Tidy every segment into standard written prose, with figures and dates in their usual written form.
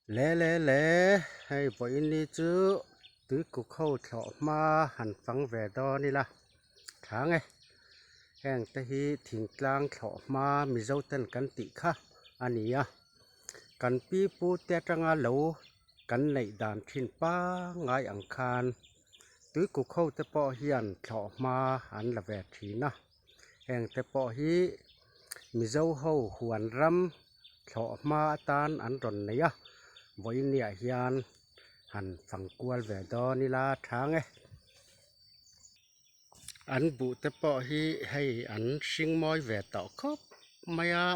Le le le, hei vawiin ni chu tuikuk ho thlawh hma han fang ve dawn ila thlang e. Heng te hi thingtlang thlawh hma Mizo ten kan tih kha a ni a. Kan pi pu te atanga lo kan neih dan thin pangngai ang khan tuikuk ho te pawh hian thlawh hma an la ve thin a. Heng te pawh hi Mizo ho huan ram thlawh hma atan an rawn nei a, vawiiniah hian han fang kual ve dawn ila thang e. An buh te pawh hi hei an hring mawi ve tawh khawp mai a,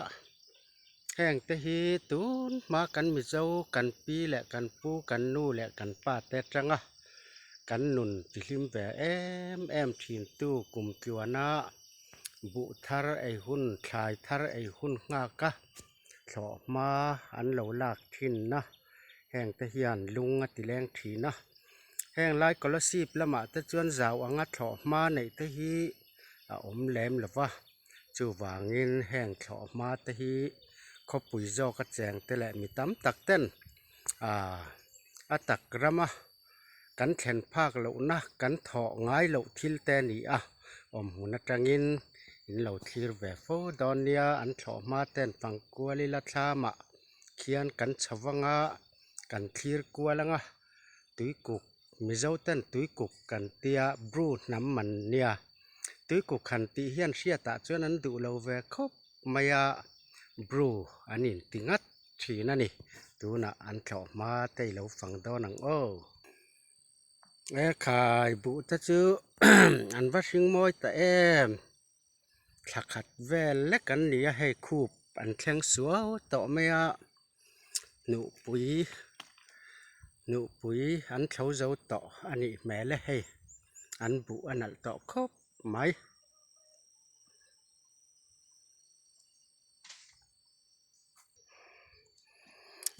heng te hi tun hma kan Mizo kan pi leh kan pu kan nu leh kan pa te atanga kan nun tihlim ve em em thin tu kum tluana buh thar ei hun thlai thar ei hun nghak a thlawh hma an lo lak thin a heng te hian lung a ti leng thin a heng lai scholarship lamah te chuan zau anga thlawh hma neih te hi a awm lem lo va chuvangin heng thlawh hma te hi khawpui zawk a cheng te leh mi tam tak ten aaa a tak rama kan thlen phak lohna kan thawh ngai loh thil te a ni a awm hmun atangin in lo thlir ve fo dawn nia an thlawh hma ten fangkual ila thlamah khian kan chho vang a kan thlir kual ang a tuikuk mizo ten tuikuk kan tia bru hnam an nia tuikuk han tih hian hriatah chuan an duh lo ve khawp mai a bru an inti ngat thin a ni tunah an thlawh hma te i lo fang dawn ang aw e khai buh te chu an va hring mawi ta em thla khat vel lek an ni a hei khup an thleng suau tawh mai a hnuhpui hnuhpui an thlo zo tawh a nih hmel e hei an buh a nalh tawh khawp mai.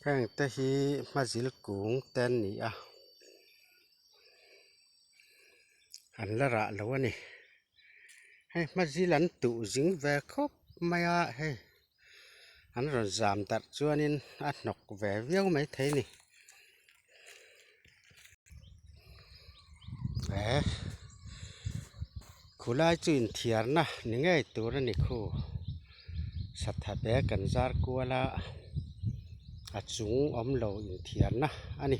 Heng te hi hmazil kung te an ni a an la rah lo a ni hei hmazil an tuh zing ve khawp mai a hei an rawn zam darh chuanin a hnawk ve viau maithei a ni eh khulai chu inthiarna ni ngei tur a ni khu satha bag an zar kual a a chung awm lo inthiarna a ni.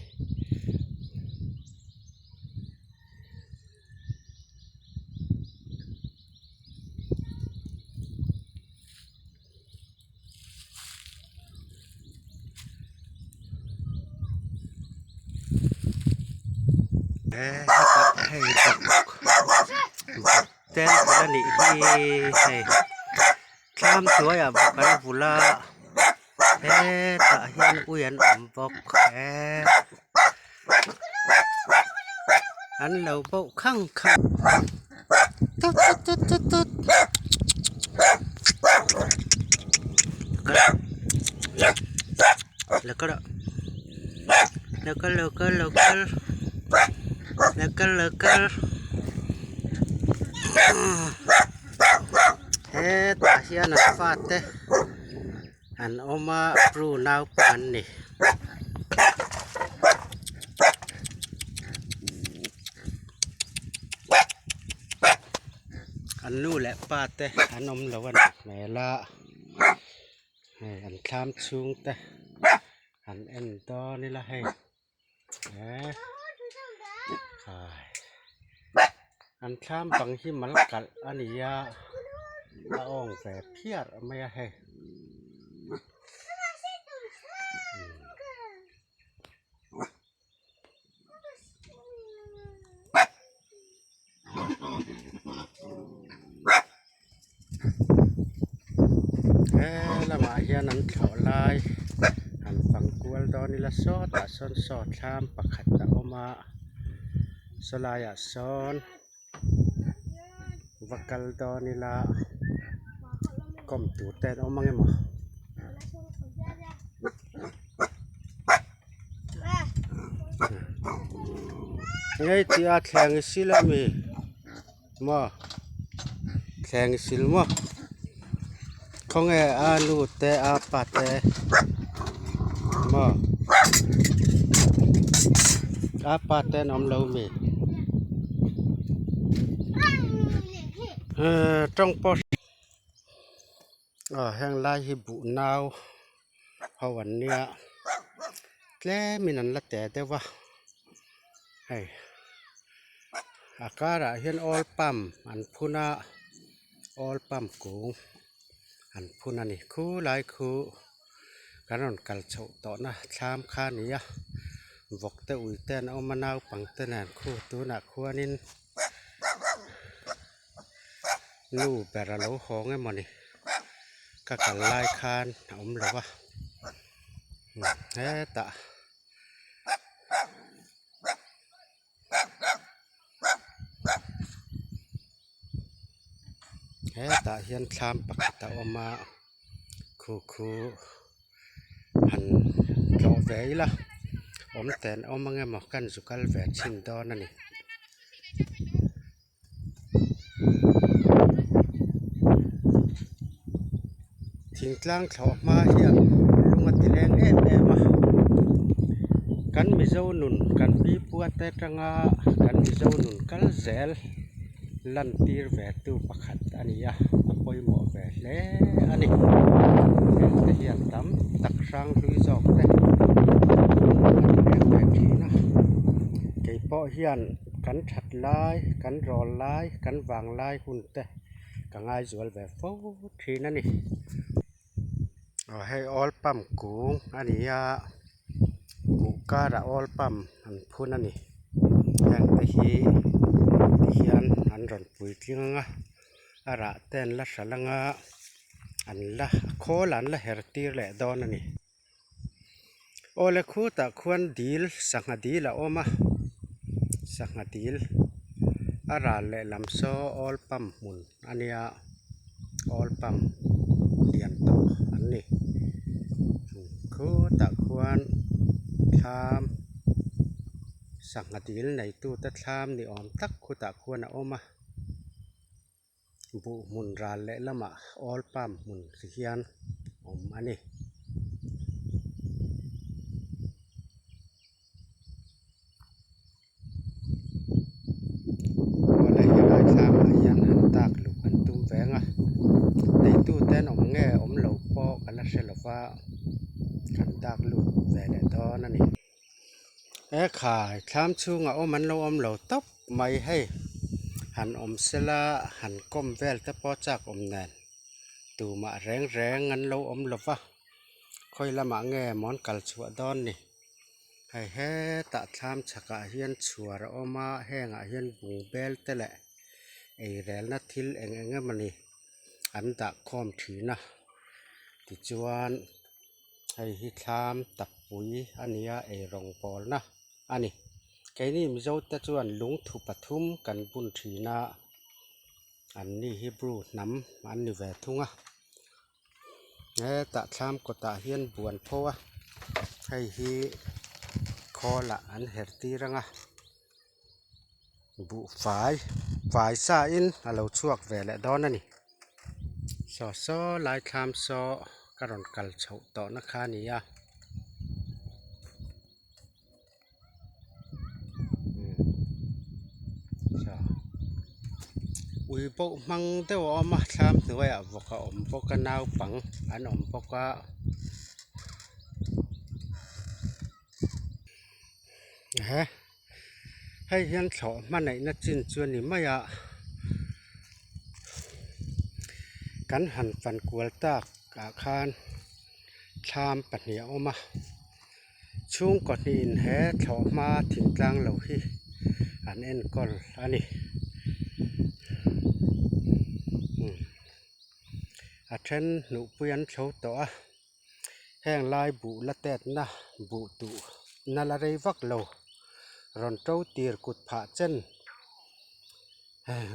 Hei vawk te a nih hi hei thlam hnuaiah vawk an vul a hetah hian ui an awm bawk he an lo bauh khang khang tut tut tut tut tut lo kal rawh lo kal lo kal lo kal lo kal lo kal hetah hian an fate an awm a pru naupang an ni. An nu leh pa te an awm lo a nih hmel a hei an thlam chhung te an en dawn ila hei eh an thlam bang hi mal kalh a ni a a awng ve phiar mai a hei. He lamah hian an thlawh lai han fang kual dawn ila sawtah sawn saw thlam pakhat a awm a saw laiah sawn va kal dawn ila kawm tur te an awm ang emaw. Ngei tih a thleng i sil ami maw thleng i sil maw khawnge a nu te a pa te maw. A pa te an awm lo mi? Tawng pawh aw heng lai hi buh nau ho an nia tlemin an la teh deuh a hei a karah hian oil palm an phun a oil palm kung an phun a ni khulai khu. Kan rawn kal chhoh tawhna thlam kha a ni a vawk te ui te an awm a naupang te nen khu tunah khuanin nu ber a lo haw nge mawni ka kal lai khan a awm lo va hetah. Hetah hian thlam pakhat a awm a khu khu han tlawh ve ila awm te an awm ang emaw ka han zu kal ve chhin dawn a ni. Thingtlang thlawh hma hian lung a ti leng em em a kan mizo nun kan pi pua te atanga kan mizo nun kal zel lan tir ve tu pakhat a ni a a pawimawh ve hle a ni heng te hian tam tak hrang hlui zawk te lung a ti leng ve thin a keipawh hian kan that lai kan rawl lai kan vang lai hun te ka ngaizual ve fo thin a ni. Aw hei oil pump kung a ni a buh karah oil pump an phun a ni heng te hi tihian an rawn puitling ang a a rah te an la hralh ang a an la a khawl ah an la her tir leh dawn a ni. Awle khutah khuan dil sangha dil a awm a sangha dil a ral leh lam saw oil pump hmun a nia oil pump lian tawh an ni khutah khuan thlam sangha dil neitute thlam ni awm tak khutah khuan a awm a. Buh hmun ral leh lamah oil palm hmun ti hian awm a ni. Awle helai thlangah hian han tak luh an tum veng a neitute an awm nge awm lo pawh ka la hre lo va kan dak lut ve leh dawn a ni. He khai thlam chhungah awm an lo awm lo tawp mai hei han awm sela han kawm vel te pawh chak awm nen tumah reng reng an lo awm lo va khawi lamah nge maw an kal chhuah dawn ni hei hetah thlam chhakah hian chhuar a awm a hengah hian bungbel te leh ei relna thil eng eng emawni an dah khawm thin a tichuan. Hei hi thlam takpui a ni a eirawng pawlna a ni. Keini Mizo te chuan lungthu pathum kan bun thin a, an ni Hebrew hnam an ni ve thung a. Hetah thlam kawtah hian buan pho a, hei hi khawlah an her tir ang a, buhfai fai sa in a lo chhuak ve leh dawn a ni. Saw saw lai thlam saw ka rawn kal chhoh tawh na kha a ni a saw ui pawh hmang deuh a awm a thlam hnuaiah vawk a awm bawk a naupang an awm bawk a he. Hei hian thlawh hmanaihna chin chu a ni mai a kan han fan kual tak ah khan thlam pahnih a awm a chhungkaw hnihin he thlawh hma thingtlang lo hi an enkawl a ni a then hnuhpui an thlo tawh a. Heng lai buh la tetna buh tuh na la rei vak lo rawn to tir kut phah chen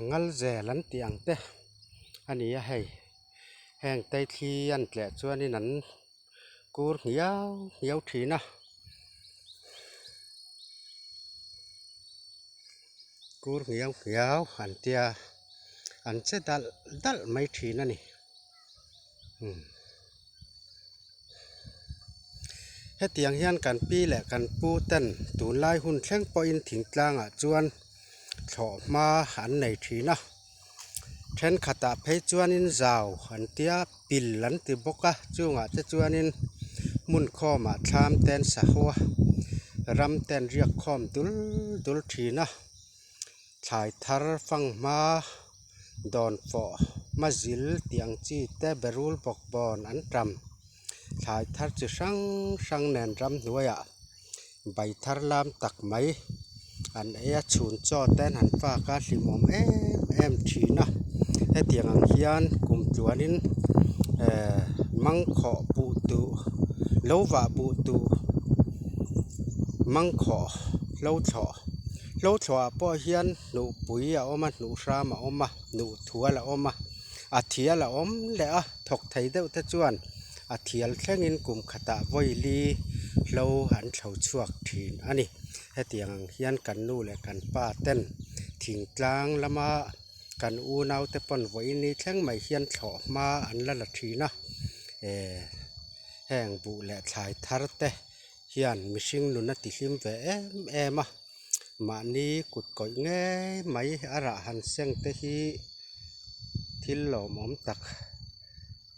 ngal zel an tih ang te a ni a hei heng te thli an tleh chuanin an kur nghiau nghiau thin a kur nghiau nghiau an tia an che dalh dalh mai thin a ni. Hetiang hian kan pi leh kan pu ten tunlai hun thleng pawhin thingtlangah chuan thlawh hma an nei thin a. Thenkhatah phei chuanin zau an tia pil an ti bawk a chungah te chuanin hmun khawmah thlam te an sa ho a ram te an riak khawm dul dul thin a thlai thar fanghma dawnfawh hmazil tih ang chi te berul bawkbawn an tam thlai thar chi hrang hrang nen ramhnuaiah bai thar lam tak mai an ei a chhun chaw te an han fak a hlimawm em em thin a hetiang ang hian kum tluanin ehh mangkhawh buh tuh lo vah buh tuh mangkhawh hlo thlawh hlo thlawh ah pawh hian hnuhpui a awm a hnuh hram a awm a hnuh thual a awm a a thial a awm leh a thawk thei deuh te chuan a thial thlengin kum khatah vawi li hlo an thlo chhuak thin a ni. Hetiang ang hian kan nu leh kan pa ten thingtlang lama kan unau te pawn vawiin ni thleng mai hian thlawh hma an la la thin a eh heng buh leh thlai thar te hian mihring nun a tihlim ve em em a mahni kut kawih ngei mai a rah han seng te hi thil lawmawm tak.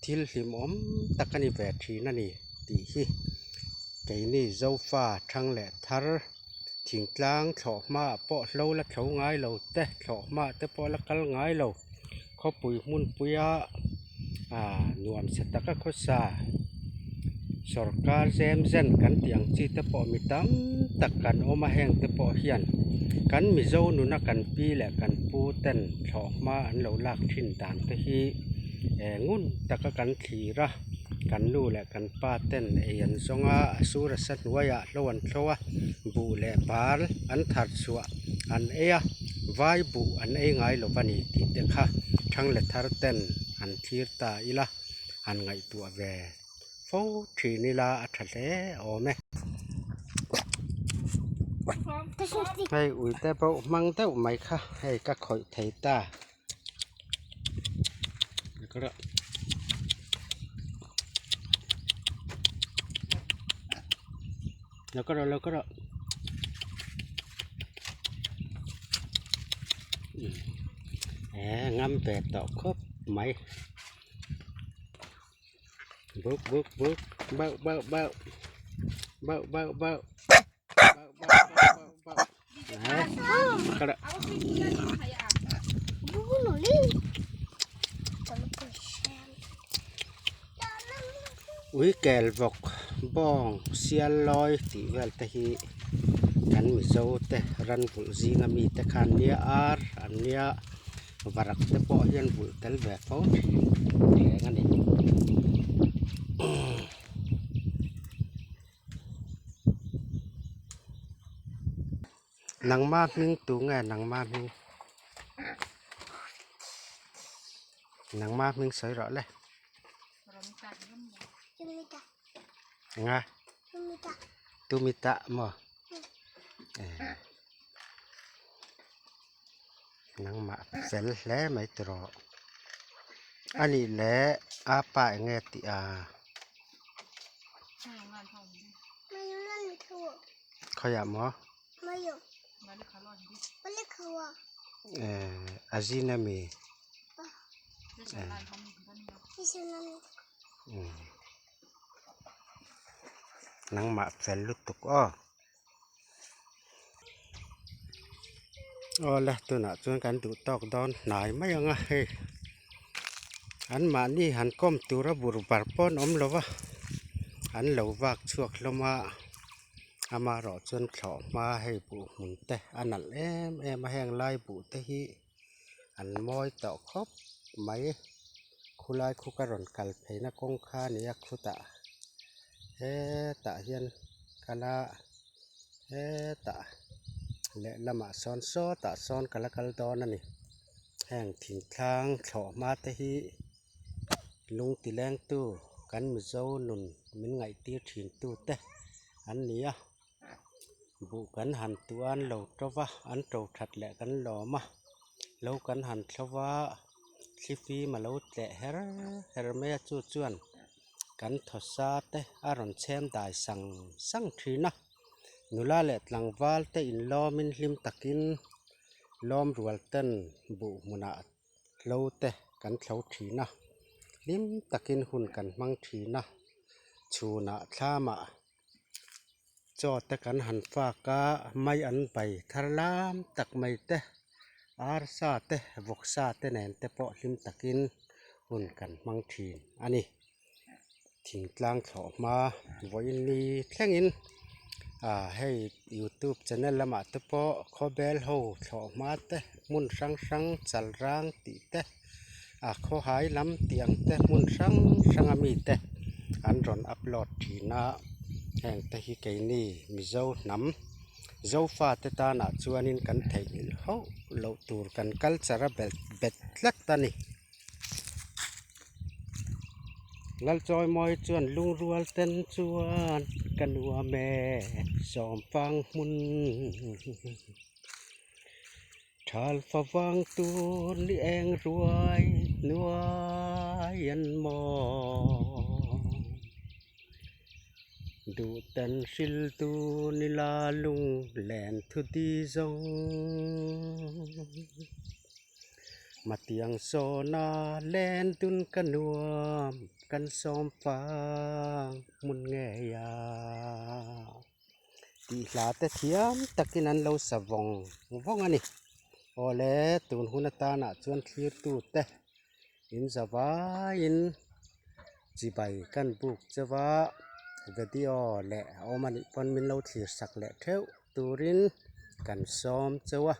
Thil hlimawm tak a ni ve thin a ni tih hi keini Zofa thang leh thar thingtlang thlawh hmaah pawh hlo la thlo ngai lo te thlawh hmaah te pawh la kal ngai lo khawpui hmunpuia ah nuamsa taka khawsa sawrkar zem zen kan tih ang chi te pawh mi tam tak kan awm a heng te pawh hian kan Mizo nuna kan pi leh kan pu ten thlawh hma an lo lak thin dan te hi. Eh ngun taka kan thlir a kan nu leh kan pa ten ei an zawng a a sur a sa hnuaiah hlo an thlo a buh leh bal an thar chhuah an ei a vai buh an ei ngai lo va ni tih te kha thang leh thar ten an thlir ta ila han ngaihtuah ve fo thin ila a tha hle awm e. Hei uite pawh hmang deuh mai kha hei ka khawih thei ta. Lo ka rawh lo ka rawh eh ngam ve tawh khawp mai buk buk buk bauh bauh bauh bauh bauh bauh bauh bauh bauh bauh Ui kel vawk bawng sial lawi tih vel te hi kan mizo te ran vulh zinga mite kha an nia ar an nia varak te pawh hian vulh tel ve fo thin reng a ni. Nangma hming tu nge nangma hming nangma hming sawi rawh le nga tumita maw nangmah fel hle mai tawh a nih leh a pa eng nge tih a. Khawiah maw? Eh a zin a mi? Nangmah fel lutuk aw. Awle tunah chuan kan duh tawk dawn hnai mai ang a hei an mahni han kawm tura bur bar pawh an awm lo va an lo vak chhuak hlawm a amaherawh chuan thlawh hma hei buh hmun te a nalh em em a heng lai buh te hi an mawi tawh khawp mai khulai khu ka rawn kal pheina kawng kha a ni a khutah hetah hian kal a hetah lehlamah sawn sawtah sawn ka la kal dawn a ni heng thingtlang thlawh hma te hi lung ti leng tu kan mizo nun min ngaih tir thin tu te an ni a buh kan han tuh a an lo to va an to that leh kan lawm a lo kan han thlo va thlifim a lo tleh her her mai a chu chuan. Kan thawsa te a rawn chhem dai sang sang thin a, nula leh tlangval te inlawmin hlim takin lawm rual ten buh hmunah hlo te kan thlo thin a, hlim takin hun kan hmang thin a, chhunah thlamah chaw te kan han fak a, mai an bai thar lam tak mai te, arsa te vawksa te nen te pawh hlim takin hun kan hmang thin a ni. Thingtlang thlawh hma vawiin ni thlengin ah hei youtube channel lamah te pawh khawbel ho thlawh hma te hmun hrang hrang chal rang tih te a khawhai lam tih ang te hmun hrang hrang ami te an rawn upload thin a heng te hi keini mizo hnam zofa te tanah chuanin kan theihnghilh hauh loh tur kan culture a bet tlat a ni. Lalchawimawi chuan lungrual ten chuan ka nuam e sawmfang hmun thal fa vang tur ni eng ruai hnuai an maw duh ten hril tu ni la lung len thu di zawng. Matiang sawna len dun ka nuam kan sawm fang hmun ngei a tih hla te thiam takin an lo sa vawng vawng a ni. Awle tun hun atanah chuan thlirtu te in za vaiin chibai kan buk cheu a, video leh a awm a nih pawn min lo thlir sak leh theuh turin kan sawm cheu a.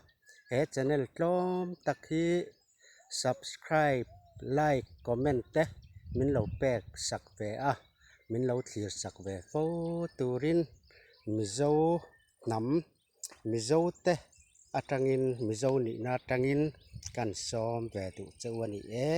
He channel tlawm tak hi subscribe, like, comment te min lo pek sak ve a, min lo thlir sak ve fo turin Mizo hnam, Mizo te atangin, Mizo nihna atangin kan sawm ve duh cheu a ni e.